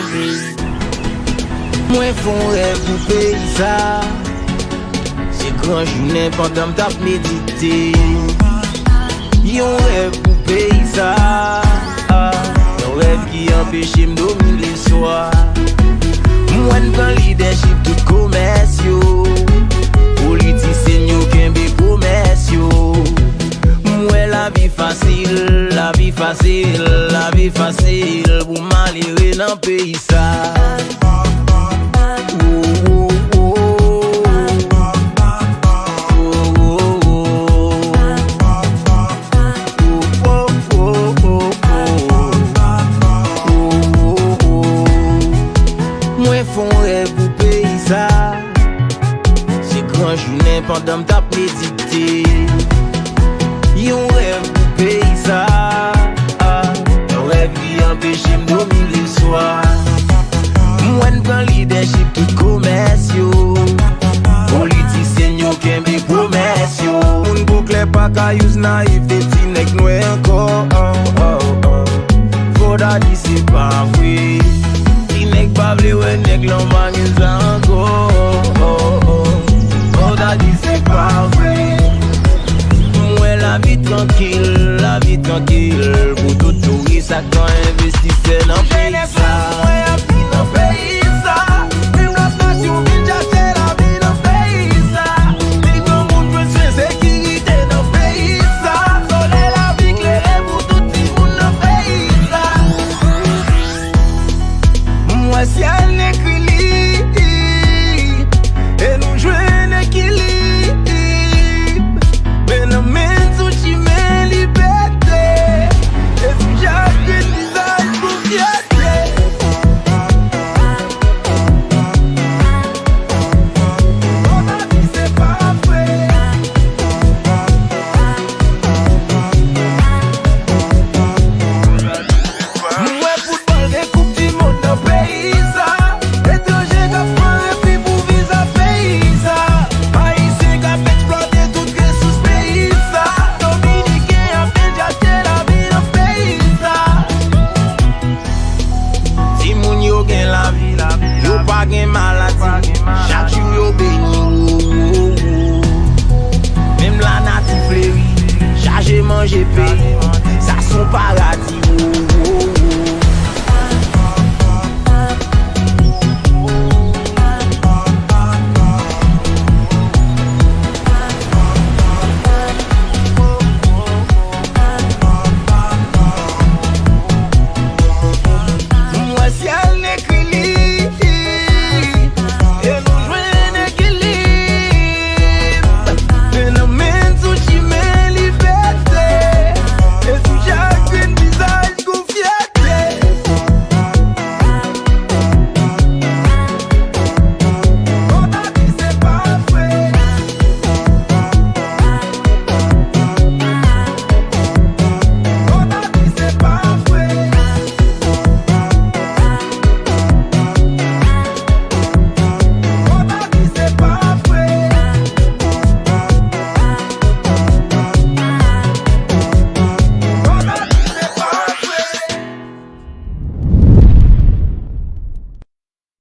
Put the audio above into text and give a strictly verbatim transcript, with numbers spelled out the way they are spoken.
Mwen fè yon rèv pou peyi sa. Se gran jounen pandan m t ap medite. Yon rèv pou peyi sa. Yon rèv ki anpeche m dòmi leswa. M wè n pran lidèchip tout komès yo. Politisyen yo kenbe pwomès yo. M wè lavi fasil, lavi fasil, lavi fasil pou malere nan peyi sa. Wo, wo, wo. Wo, wo, wo. Wo, wo, wo, wo, wo. Wo, wo, wo. Mwen fè yon rèv pou peyi sa. Se gran jounen pandan m t ap medite. Yon rèv pou peyi sa. Yon rèv ki anpeche m dòmi leswa. M wè n pran lidèchip tout komès yo. Politisyen yo kenbe pwomès yo. Moun po klè pa ka use nayivte ti nèg nwè ankò. Fò ta di se pa vre. Ti nèg pa vle wè nèg lan pa gen sa ankò. Fò ta di se pa vre. M wè lavi trankil, lavi trankil pou tout touris ak gran envestisè nan peyi.